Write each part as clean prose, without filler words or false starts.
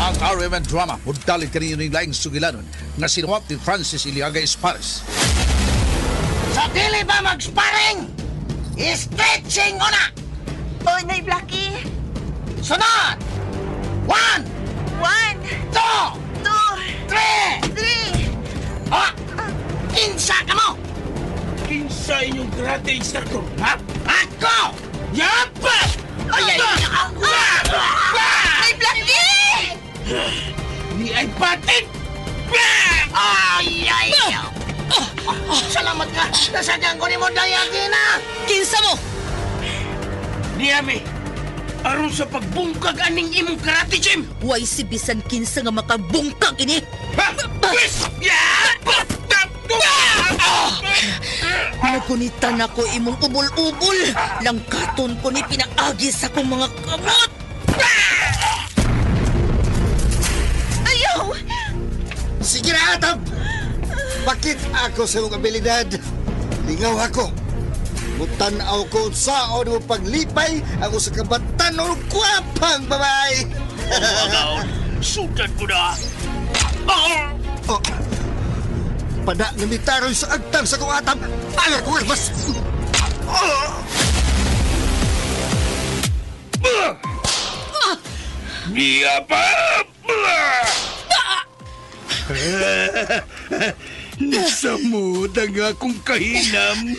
Ang RMN Drama mudalit kaninyo ning laing sugilanon nga sinuwat ni Francis Iliaga Espares. Sa dili ba mag-sparring? Stretching una! Oy, Nay Blackie! Sunod! One, One, two, two, three! three! Oh! Kinsa ka mo? Kinsa inyong karate instructor, ha? Ako! Yapa! Ay, ay, ay! Nay Blackie! Ni ay patit! Ay, ay! Salamat ka! Nasagyan ko ni mo dayagina! Kinsa mo? Niyami, aron sa pagbungkag aning imong karate gym! Way si bisan kinsa nga makabungkag ini. Ha? Pwes! Yapa! Nagunitan ako imong ubol-ubol. Langkaton ko ni pinaagi sa akong mga kamot. Ayaw! Sige na, Atab! Bakit ako sa imong abilidad? Lingaw ako. Mutanaw ko saon mo paglipay ang usa ka batanon gwapang babae. Agaon, sudan ko na! Oh. Pada nga mitaroy sa agtang sa kong atab. Ayaw ko mas. Oh. Yapa! Nasamod ang akong kahinam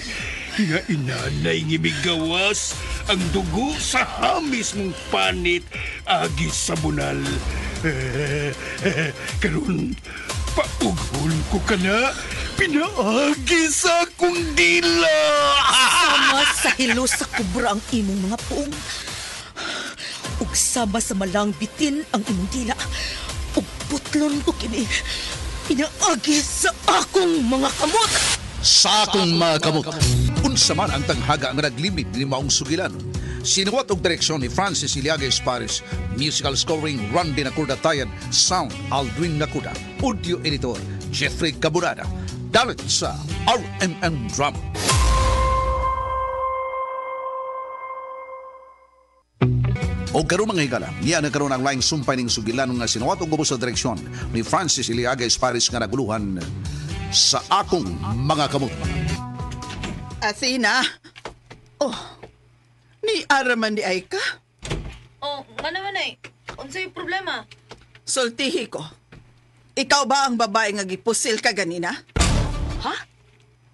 nga inanay ngimigawas ang dugo sa hamis mong panit agi sa bunal. Karon paughol ko ka na pinaagi sa akong dila. Sama sa hilo sa kubra ang imong mga puong. Ug sama sa malang bitin ang imong dila. Ug putlon ko kini. Pinaagi sa akong mga kamot. Sa akong mga kamot. Unsa man ang tanghaga nga naglimit ni maong sugilanon. Sinuwat og direksyon ni Francis Iliaga Espares, musical scoring Randy Nakuda Tayad, sound Aldwin Nakuda, audio editor Jeffrey Caburada. Dalit sa RMN Drama. O karon mga higala, niya na karon ang laing sumpay ning sugilanon nga sinuwat og ubos sa direksyon ni Francis Iliaga Espares nga naguluhan sa akong mga kamot. Athena! Oh, ni Araman di ay ka? Oh, nga naman ay. Unsay problema? Sultihi ko. Ikaw ba ang babae nga gipusil ka ganina? Ha?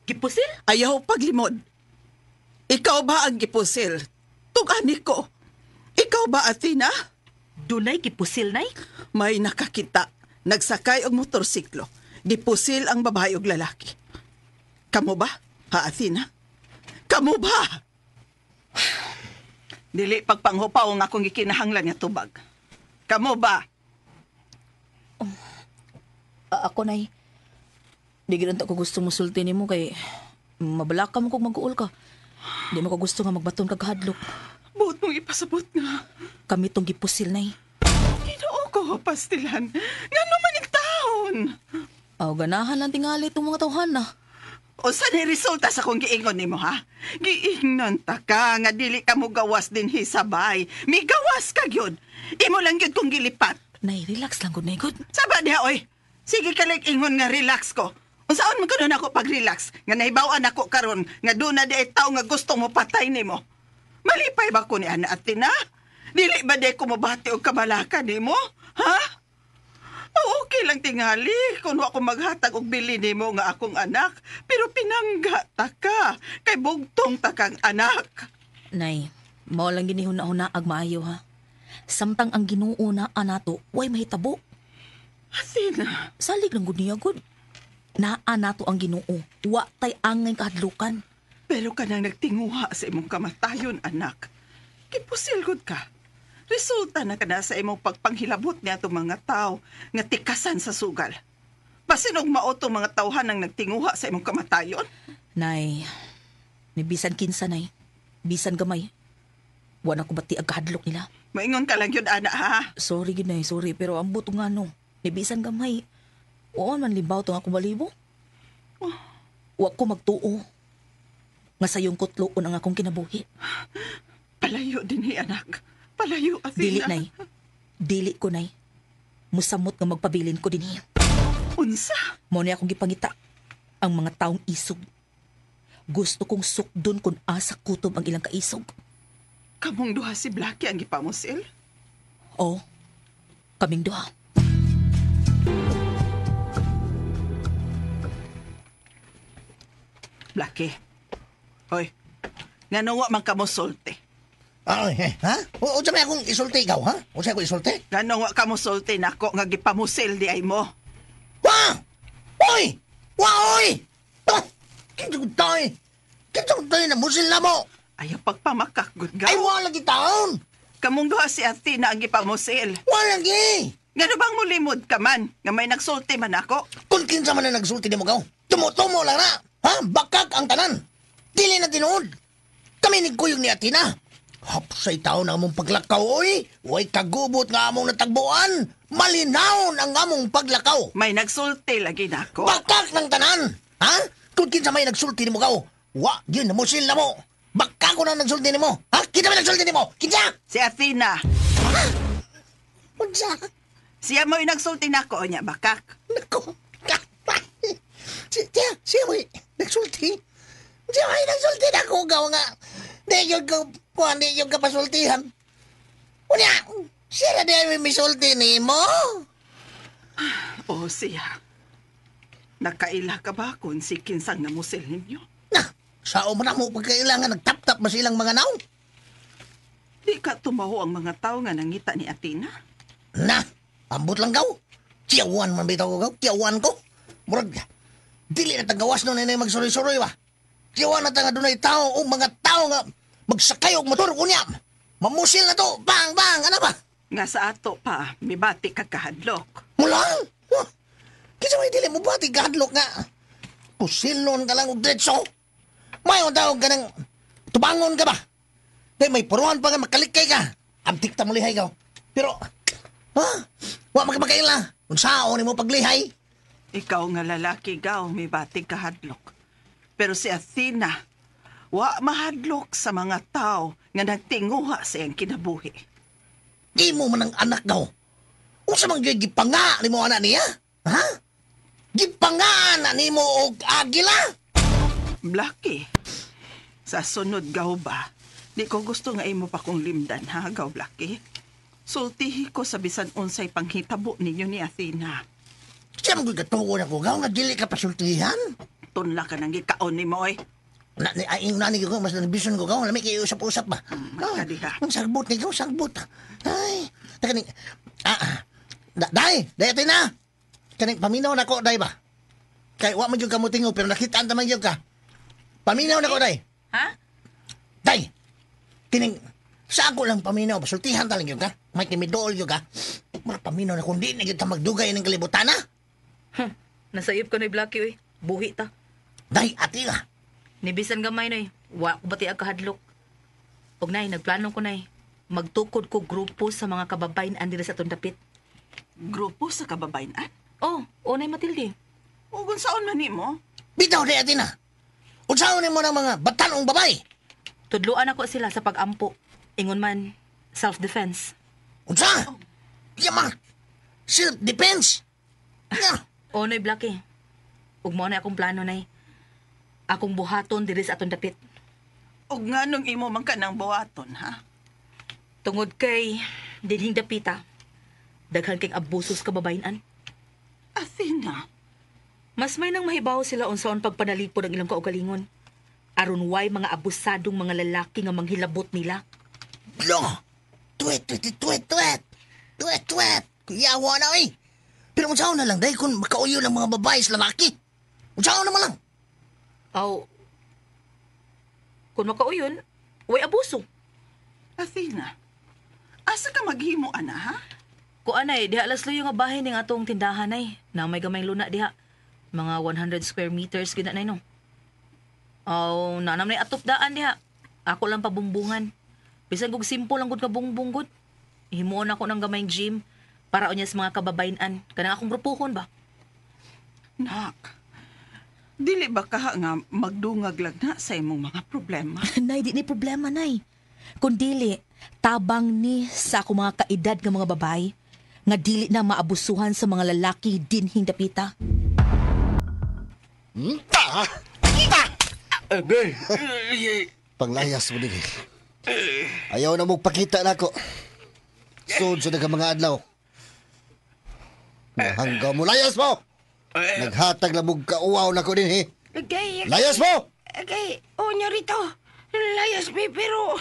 Gipusil? Ayaw paglimod. Ikaw ba ang gipusil? Tugani ko. Ikaw ba, Athena? Dunay gipusil nay? May nakakita. Nagsakay og motorsiklo. Gipusil ang babae og lalaki. Kamo ba? Ha, Athena? Kamo ba? Dili pagpanghupaw ang akong gikinahanglan nga tubag. Kamo ba? Ako nay. Di gid unta ko gusto musulti nimo kay mabalaka mo kog mag-uol ka. Di mo ko gusto nga magbaton kag hadlok. Buot mong ipasabot nga. Kami tong gipusil nay. Ginoo ko, pastilan. Ngano man ang taon? Aw ganahan lang tingali itong mga tawhan na. O sa ni resulta sa kong giingon nimo ha? Giingnon ta ka nga dili ka mo gawas din hisabay. Migawas ka gyud. Imo lang gyud kong gilipat. Nay, relax lang gud nay gud. Saba diha oy. Sige ka lang ingon nga relax ko. Unsaon man kuno nako pag-relax nga nahibaw-an ako karon nga duna di ay tawo nga gusto mo patay nimo. Malipay ba ko ni ana atina? Dili ba di ko mobati og kabalaka nimo? Ha? O, okay lang tingali kung wa ko maghatag og bili nimo nga akong anak, pero pinangga ta ka kay bugtong ta kang anak. Nay, mao lang gini huna-huna ag maayo ha. Samtang ang Ginoo na anato, way mahitabo. Athena, Salig lang gud niya gud. Naa nato ang Ginoo. Wa tay angay kahadlukan. pero kanang nagtinguha sa imong kamatayon, anak. Kipusil gud ka. Resulta na kana sa imong pagpanghilabot niya atong mga tao nga tikasan sa sugal. Basin og mao tong mga tawhan ang nagtinguha sa imong kamatayon. Nay, ni bisan kinsa nay. Bisan gamay. Wa na ko bati ag kahadlok nila. Maingon ka lang yun, ana, ha? Sorry gid nay, sorry pero ang buto nga no. Ni bisan gamay. Wa man limbaw tong akong balibo. Wa ko magtuo. Nga sayong kutloon ang akong kinabuhi. Palayo din ni anak. Palayo, Athena. Dili nay. Dili ko nay. Musamot nga magpabilin ko dinhi. Unsa? Mao ni akong gipangita ang mga taong isog. Gusto kong sukdon kung asa kutob ang ilang kaisog. Kamong duha si Blackie ang gipamusil? O, kaming duha. Blackie. Hoy, ngano wa man ka mosulti? Ay, eh, ha? O, unsa may akong isulti ikaw, ha? Unsa ako isulti? Ngano wa ka mosulti nako nga gipamusil di ay mo? Wa! Oy! Wa, oy! Ah! Kinsa ko tayo? Kinsa ko tayo na musil na mo? Ayaw pagpamakak, good Ay, gaw. wala lagi taon! Kamong duha si Athena ang gipamusil. Wala lagi! Ngano bang mulimod ka man nga may nagsulti man ako? Kung kinsa man ang nagsulti nimo gaw, tumo-tumo lang na. Ha? Bakak ang tanan. Dili na tinuod. Kami nagkuyog ni Athena. Hapsay taon ang among paglakaw, oy. Way kagubot nga among natagbuan. Malinawon ang among paglakaw. May nagsulti lagi nako. Bakak ng tanan. Ha? Kung kinsa may nagsulti nimo gaw, wa, yun, namusil na mo. Bakak ko na nagsulti nimo. Ha? Kinsa may nagsulti nimo? Kinsa? Si Athena. Unsa? Siya mo'y nagsulti nako nya bakak. Nako. Siya, siya mo nagsulti. Siya may nagsulti na ako gaw nga. Di yun ko, kuhan, di yun ka pasultihan. Unya, siya na di ay may misulti ni mo. O siya. Nakaila ka ba kung si kinsang namusil ninyo? Na, sao man mo pagkailangan nagtap-tap ba silang mga naong? Di ka tumaho ang mga tao nga nangita ni Athena? Na, ambot lang gaw. Tiyawan man bitaw ko gaw, tiyawan ko. Murag, dili na tagawas nun na magsuroy-suroy ba. Tiyawan na ta nga dunay tao o mga tao nga magsakay og motor unya. Mamusil na to, bang bang, ano ba? Nga sa ato pa, mibati ka kahadlok. Mulang! Huh? Kinsa may dili mo bati gadlok nga. Pusilon ka lang og diretso. Mayon tawag ka ng tubangon ka ba? Di may puruan pa nga makalikay ka. Amtik ta mo lihay ka. Pero, ha? Wa magpakaila. Unsaon nimo paglihay? Ikaw nga lalaki gaw, mibati kahadlok. Pero si Athena, wa mahadlok sa mga tao nga nagtinguha sa iyang kinabuhi. Di mo man ang anak daw. Unsa man gyud gipanga nimo anak niya? Ha? Gipanga na nimo og agila? Blackie, sa sunod gaw ba, di ko gusto nga imo pa kong limdan ha, gaw Blackie. Sultihi ko sa bisan unsay panghitabo ninyo ni Athena. Siya man gyud katuon ako gaw nga dili ka pasultihan. Tunla ka nang gikaon ni mo, oy. Na ni ay nani ko mas nabison ko gaw lami kay usap-usap ba. Magkadiha. Ang sagbot ni gaw sagbot. Ay, taka ni day, day na. Kaning paminaw nako day ba. Kay wa man gyud ka motingo pero nakita ta man gyud ka. Paminaw nako day. Ha? Day. Kining sa ako lang paminaw, sultihan ta lang gyud ka. May kimidol gyud ka. Mura paminaw na kundi na gyud ta magdugay ning kalibutan ha. Nasayop ka noy Blackie oy. Buhi ta. Day ati ka. Nibisan gamay noy. Wa ko bati ang kahadlok. Og nay, nagplano ko nay. Magtukod ko grupo sa mga kababayan diri sa atong dapit. Grupo sa kababayan? Oh, o nay Matilde. O kung saon man nimo? Bitaw day ati na. Unsaon nimo ng mga batanong babay? Tudluan ako sila sa pag-ampo. Ingon man, self-defense. Unsa? Yama. Self defense. Ya. O noy Blackie. Ug mao na akong plano nay. Akong buhaton diri sa atong dapit. Og nganong imo man ka nang buhaton, ha? Tungod kay dinhing dapita, daghan kay abuso sa kababayan. Athena, Mas may nang mahibaw sila unsaon pagpanalipod ang ilang kaugalingon. Aron way mga abusadong mga lalaki nga manghilabot nila. Lo. Tuwet, tuwet, tuwet, tuwet. Tuwet, tuwet. Kuyawa na oy. Pero unsaon na lang day kung makauyo ng mga babae sa lalaki. Unsaon na man lang. Aw, kung makauyon, way abuso. Athena. Asa ka maghimo ana, ha? Kuan ay, diha alas luyo nga bahin ning atong tindahan ay. Na may gamay luna diha. Mga 100 square meters gina na no. Aw, nanam na atop daan diha. Ako lang pabumbungan. Bisan kog simple lang gud ka bungbong gud. Himuon ako ng gamayng gym para unya sa mga kababayan. Kanang akong grupuhon ba? Nak, dili ba ka nga magdungag lang na sa imong mga problema? Nay, di ni problema, nay. Kung dili, tabang ni sa akong mga kaedad nga mga babae. Nga dili na maabusuhan sa mga lalaki dinhing dapita. Ta! Ta! Panglayas mo din eh. Ayaw na mong pakita na ako. Sud sa daghang mga adlaw. Hanggang mo layas mo! Naghatag na mong kauwaw na ko din eh. Okay, Layas mo! okay, o nyo rito. Layas mi, pero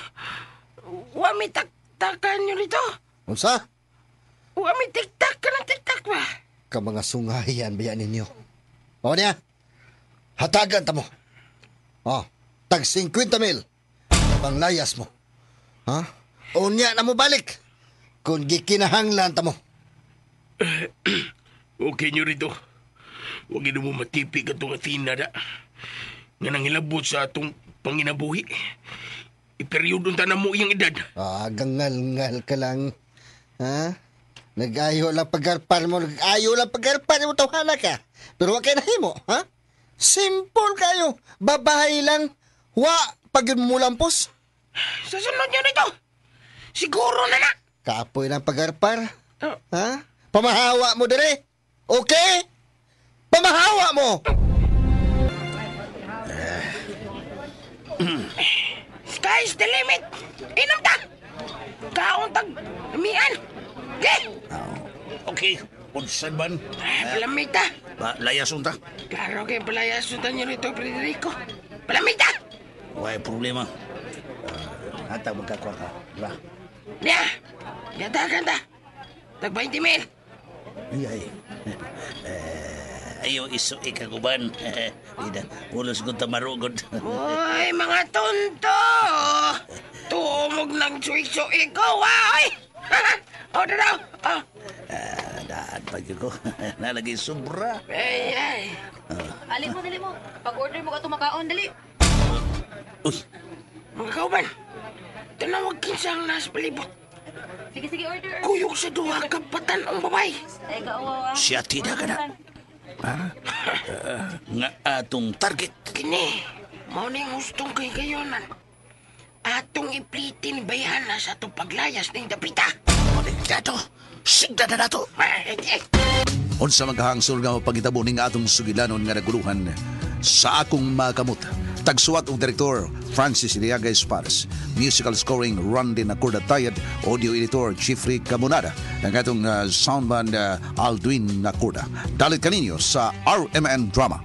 wa mi taktakan nyo rito. Unsa? Wa mi tiktak ka ng tiktak ba? Ka mga sungayan ba yan ninyo? O niya, hatagan ta mo. O, tag 50 mil. Panglayas mo. Ha? O niya na mo balik. Kung gikinahanglan ta mo. Okay nyo rito. Huwag ino mo matipig atong Athena da. Nga nangilabot sa atong panginabuhi. Iperyodon ta na mo iyang edad. Ah, gangal-ngal ka lang. Ha? Nag-ayo lang paggarpan mo, nag-ayo lang paggarpan mo, tawhana ka. Pero wa kay nahimo, ha? Simple kayo. Babae lang. Wa pag yun mo lampos. Sa sunod nyo rito. Siguro na na. Kapoy lang paggarpar. Ha? Pamahawa mo dire. Okay? Pamahawa mo! Sky's the limit. Inom ta. Kaon tag mian. Okay. Okay, unsan man? Palamita. Ba, layas unta. Klaro kay palayas ta nyo rito, Federico. Palamita. Way problema. Hatag magkakuha ka. Diba? Niya. Yatagan ta. Tag 20 mil. Ay, ay. Ayaw iso ikaguban. Ida, ulos ko tamarugod. Uy, mga tonto! Tuumog ng suig-suig ko, ay! O, daw! Oh. Daan pa gyud ko. Nalagay sobra. Ay, ay. Ali mo, dali mo. Pag-order mo ka makaon, dali. Uy, Mga kauban, tinawag kinsa ang nasa palibot. Sige, sige, order. Kuyog sa duha kapatan ang babay. Ay, kauwaw ah. siya tida ka na. Ha? Nga atong target. Kini, mao ning hustong kay gayonan. Atong iplitin bayana sa atong paglayas ning dapita. Dato, sigda na nato. Ay, ay. Unsa maghangsol nga mapangitabo ning atong sugilanon nga naguluhan sa akong makamot. Tagsuwat og direktor Francis Iliaga Espares. Musical scoring Randy Nacorda Tayad, audio editor Jeffrey Camonada, ang atong soundman Aldwin Nacorda. Dalit kaninyo sa RMN Drama.